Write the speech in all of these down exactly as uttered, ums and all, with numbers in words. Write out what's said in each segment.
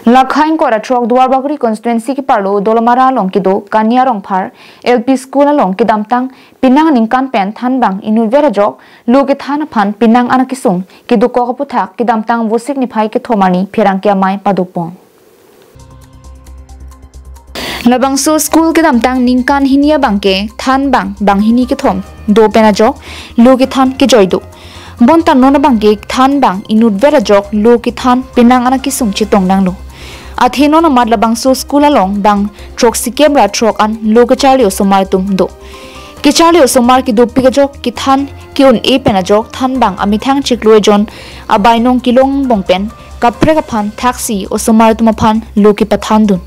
Lakha ingkoi ra throk Duarbagori constituency keparlo Dolamara along kedo Kania Rongphar L P School along kedamtang penang aningkan pen thanbang inutvet ajok lo kethan aphan penang an akesung kedokok aputhak kedamtang Vosik niphai kethom arni pherangke amei padopon. Labangso school kedamtang ningkan hini abangke thanbang banghini kethom do pen ajok lo kethan kejoi do. Bonta non abangke thanbang inutvet ajok lo kethan penang an akesung chetong nanglo. Athe non amat labangso school along bang throksikep ra throk an lo kecharli osomar atum do. Kecharli osomar kedopik ajok kethan ke-un-e pen ajok thanbang amethang chiklo ejon abainong kelong angbong pen kaprek aphan thaksi osomar atum aphan lo kepathandun.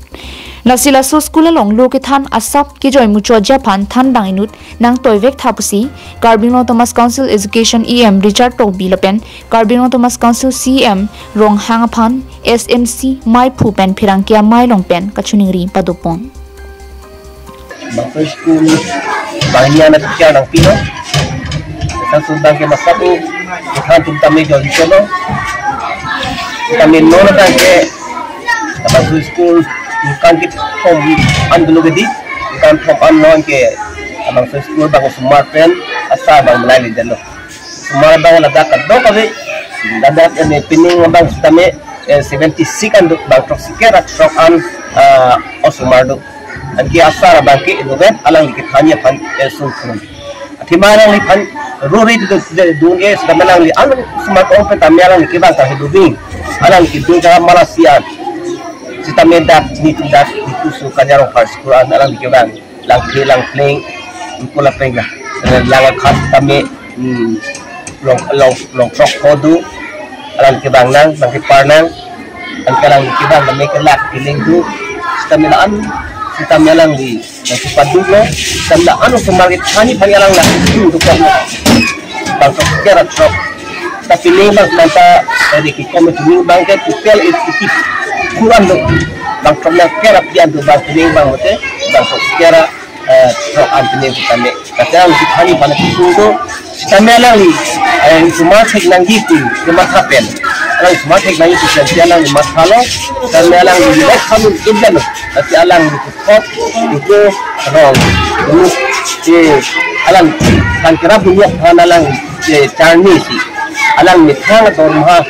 Lasi laso school along lo kethan asap kejoi muchotji aphan thanbang inut nangtoivek tha pusi Karbi Anglong Autonomous Council Education E M Richard Tokbi lapen Karbi Anglong Autonomous Council C E M Ronghang aphan S M C meiphu pen pherangke amei along pen kachiningri padopon. Bangso school banghini an apikia nangpilo. Sa sundang ke masa tu ikan tum tame jol di solo. Kami non tangke bangso school ikan kit hom an dulu gedi, ikan hom an non ke bangso school bang osomar pen asa bang melai li jalo. Osomar bang ladak kadokave, ladak ini pining bang sitame, eh, seventy six an do, bang throksikep ra throk an, ah, osomar do. Anke asa ra bangke inutvet, alangli kethan aphan, eh, sungkun. Athema alangliphan ruri do, do, do, eh, sitame alangli, alangli osomar kong pen tame alangli kevang ta hidu bing. Alangli kedo jaga Malasi an. Sitame dak, ni dak, ni kusu Kania Rongphar school an, alangli kevang. Langphi langpleng, ingkol apeng na. Eh, lang akhat tame, hmm, long, long, long throk pho do, alang kevang nang, nangkepar nang, anke alang kevang tame kelak keleng do, sitame la-an, sitame alangli, nangkepaduk lo, sitame la-an osomar kethan aphan alang nangkepaduk lo. Bang throksikep ra throk. Tapi ni bang manta dari ki komiti ni bang ke total eighty-eight. Kurang do. Bang throksikep ra pi an do bang ni bang mate. Bang throksikep ra, eh, throk an ni kami. Kata yang kita ni pada itu tu. Sitame alangli, eh, osomar thek nangji pu kematha pen. Alangli osomar thek nangji pu pen alangli mathalo. Sitame alangli lek kami ibdan lo. Tapi alangli kok, itu, rong, itu, eh, alang, alang kerap dunia, alang, eh, charni si, alang methang dorma,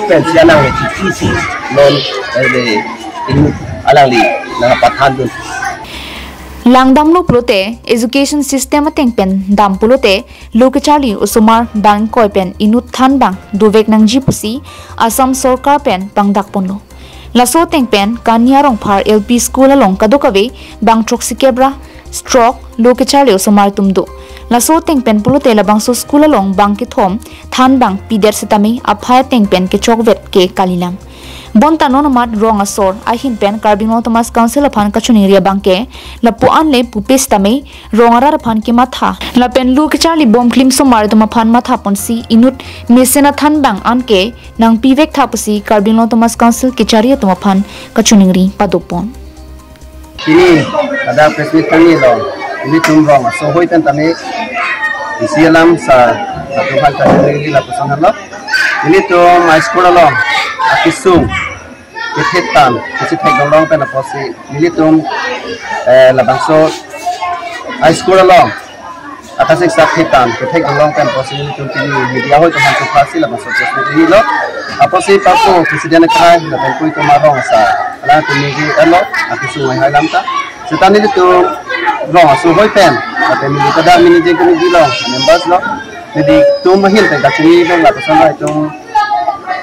pensi alang, eh, cici si, non, eh, de, ini, alangli, nangpathandun. Langdamlo pulote, education system ateng pen dam pulote, lo kecharli osomar bang ingkoi pen inut thanbang dovek nangji pusi Assam sorkar pen pangdakponlo. Laso ateng pen Kania Rongphar L P School along kadokave bang throksikep ra throk lo kecharli osomar atum do. Laso ateng pen pulote labangso school along bang kethom thanbang pidet sitame aphai ateng pen kechokvet ke kalilang. Bonta non amat rong asor ahin pen Karbi Anglong Autonomous Council aphan kachiningri abangke lapu-an le pupe sitame rong arat aphan kematha lapen lo kecharli bom klim osomar atum aphan mathaponsi inut mesen athanbang anke nangpivek tha pusi Karbi Anglong Autonomous Council kechari atum aphan kachiningri padopon. Pini ada press meet kami lo. Ilitum rong aso ahoi pen tame isi alam sa satu hal kami lapuson lo. Ilitum high school along akesung kethe than, kachethek dong pen apotsi ilitum, eh, labangso high school along akasik sak kethe than, kethek dong pen apotsi ilitum pini media ahoi atum aphan chupha si labangso press meet lo. Apotsi papo president akhai lapen pu itum arong asa alangtum ni elo akesung hai lam ta. Seta nelitum rong aso ahoi pen lapen neli kada managing committee along members lo. Nelitum ahin pen kachini pen lapuson lo itum,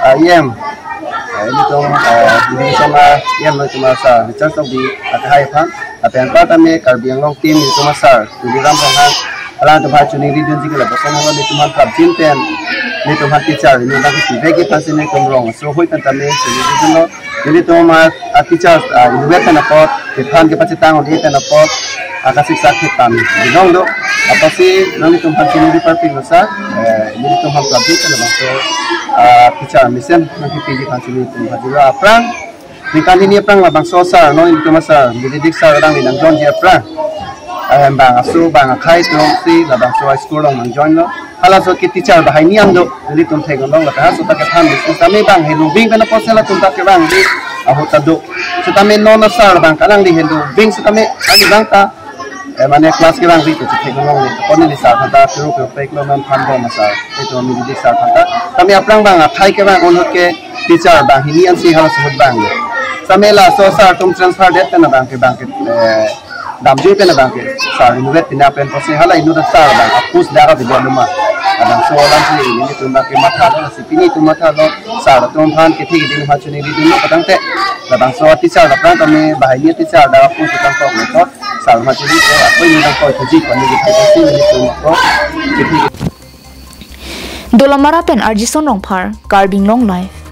ah, E M, ah, nelitum, ah, division, ah, E M lo itum asa Richard Tokbi akhai aphan. Lapen anparta me Karbi Anglong team itum asar Tuliram Ronghang alangtum aphan chiningri dunji ke lapuson lo, nelitum aphan prapjin pen nelitum aphan teacher inut nangkepivek aphansi nelitum rong aso ahoi pen tame chiningri dunlo. Nelitum a, a teachers, a, inutvet pen apot, kethan kepachetang un-e pen apot, akasik sak kethan binong do. Apotsi nanglitum aphan chiningri parpik lo sir, eh, nelitum aphan prapjin pen labangso, a, teacher mesen nangkepiji aphansi nelitum aphan dilo aphrang. Ningkan hini aphrang labangso sir, non nelitum asar, Benedict sir alangli nangjoinji aphrang. Eh, bang aso, bang akhai atum si labangso high school along nangjoin lo. Halaso ke teacher banghini an do, nelitum theklong lapen halaso ta kethan di. Sitame bang helubing pen apotsi latum ta kevang di. ahut ta do. Sitame non a sir abang kalang di hendo. Bing sitame ani abang ta, eh, mane class kevang ri tu chithek longle. Kone di sir aphan ta kero kero pek lo non phan bom a sir. Itu ami di sir aphan ta. Tame aphrang abang athai kevang ahut ke teacher abang hini ansi halaso ahut abang. Sitame laso sir atum transfer det pen abang ke abang ke, eh, damjui pen abang ke sir inutvet pina pen pusi hala inut a sir abang a post dak a video luma. Labangso alam si nelitum abang ke matha lo, si pini itum matha lo, sir atum aphan kethe keding aphan chini di dun lo patangte. Labangso teacher dak abang kami bahai ni teacher dak a post tangkok lo to, sir aphan chini ko, ako ini tangkok tuji kami di kita si nelitum ko. Kethe Dolamara pen R J Son Rongphar, Karbi Anglong Live.